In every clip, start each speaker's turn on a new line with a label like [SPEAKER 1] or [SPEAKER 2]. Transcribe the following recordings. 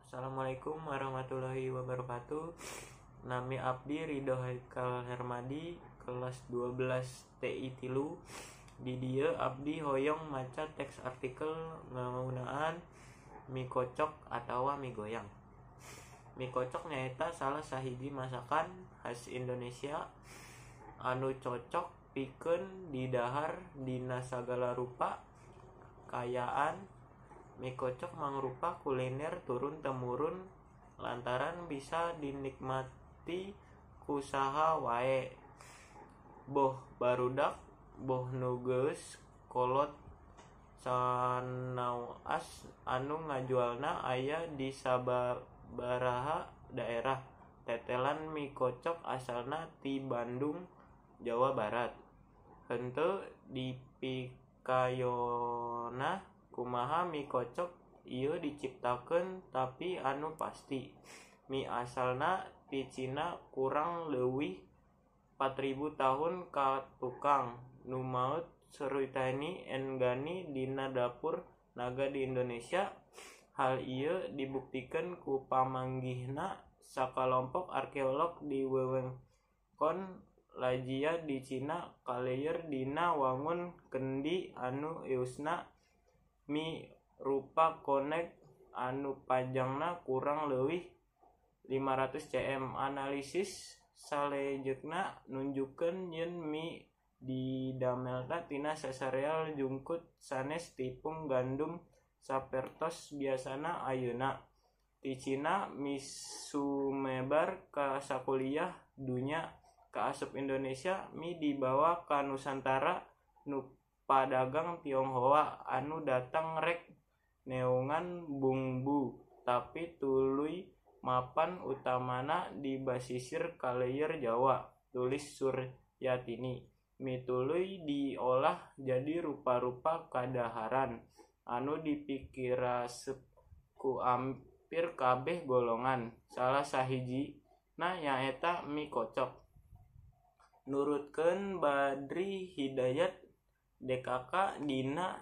[SPEAKER 1] Assalamualaikum warahmatullahi wabarakatuh. Nami abdi Ridho Haikal Hermadi, kelas 12 TI 3. Di dieu abdi hoyong maca teks artikel ngeunaan mie kocok atawa mie goyang. Mie kocok nyaeta salah sahiji masakan khas Indonesia anu cocok pikeun didahar dina sagala rupa kaayaan. Mie kocok mangrupa kuliner turun temurun lantaran bisa dinikmati ku saha wae, boh barudak boh nu geus kolot. Sanaos anu ngajualna aya di sababaraha daerah. Tetelan mie kocok asalna ti Bandung, Jawa Barat. Henteu dipikayona kumaha mie kocok ieu diciptakeun, tapi anu pasti mie asalna ti Cina kurang leuwih 4000 tahun ka tukang nu maot Surtini N Gani dina dapur naga di Indonesia. Hal ieu dibuktikeun ku pamanggihna sakalompok arkeolog di wewengkon Lajia di Cina kaleyeur dina wangun kendi anu eusna mie rupa koneg anu panjangna kurang leuwih 500 cm. Analisis salejengna nunjukkeun yen mie didamelna tina sasareal jungkut sanes tipung gandum sapertos biasana ayeuna. Ti Cina mie sumebar ka sakuliah dunya. Kaasup Indonesia mie dibawa ka Nusantara nu padagang Tionghoa anu datang rek neungan bungbu, tapi tuluy mapan utamana di basisir kaleueur Jawa, tulis Suryatini. Mie tuluy diolah jadi rupa-rupa kadaharan anu dipikirasep ku ampir kabeh golongan, salah sahijina nyaeta mie kocok. Nurutkeun Badri Hidayat dkk dina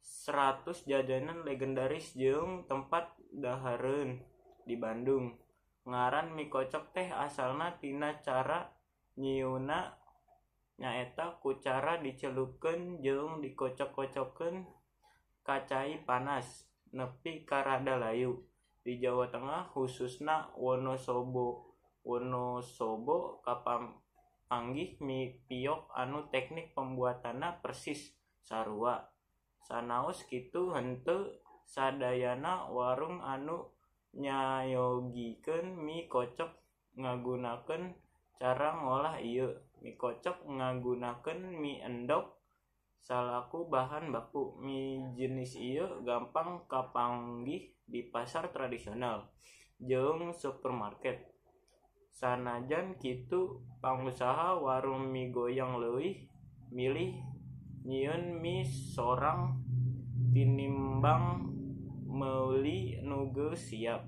[SPEAKER 1] 100 Jajanan Legendaris jeung Tempat Dahareun di Bandung, ngaran mie kocok teh asalna tina cara nyieunna, nyaeta ku cara dicelupkeun jeung dikocok-kocokkeun ka cai panas nepi ka rada layu. Di Jawa Tengah hususna Wonosobo kapanggih mie piyok anu teknik pembuatanna persis sarua. Sanaos kitu, henteu sadayana warung anu nyayogikeun mie kocok ngagunakeun cara ngolah ieu. Mie kocok ngagunakeun mie endok salaku bahan baku. Mie jenis ieu gampang kapanggih di pasar tradisional jeung supermarket. Sanajan kitu, pangusaha warung mie goyang leuwih milih nyieun mie sorang tinimbang meuli nu geus siap.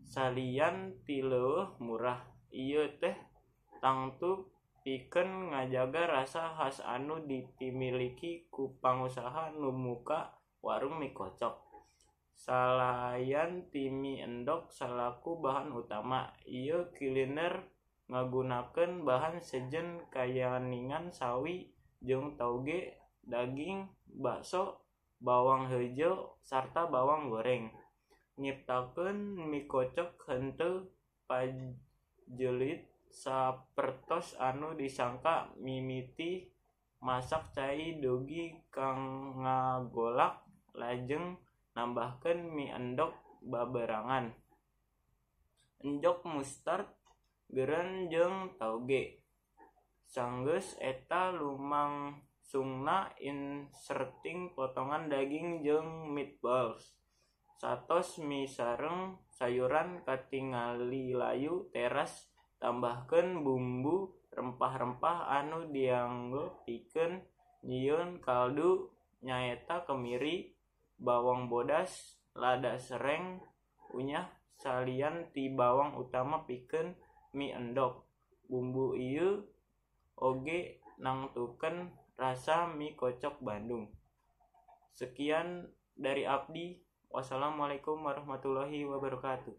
[SPEAKER 1] Salian ti leuwih murah, ieu teh tangtu pikeun ngajaga rasa khas anu dipimiliki ku pangusaha nu muka warung mie kocok. Salayan ti mie endok salaku bahan utama, ieu kuliner ngagunakeun bahan sejen kayaningan sawi jeung tauge, daging, bakso, bawang hejo, sarta bawang goreng. Nyiptakeun mie kocok henteu pajeulit sapertos anu disangka, mimiti masak cai dugi ka ngagolak lajeng nambahkeun mie endok babarengan enjok mustard geureun jeung tauge. Sanggeus eta lumangsungna inserting potongan daging jeung meatballs. Satos mie sareng sayuran katingali layu teras tambahkeun bumbu rempah-rempah anu dianggo pikeun nyieun kaldu, nyaeta kemiri, bawang bodas, lada sereng, unyah salian ti bawang utama pikeun mie endok. Bumbu ieu oge nangtukeun rasa mie kocok Bandung. Sekian dari abdi. Wassalamualaikum warahmatullahi wabarakatuh.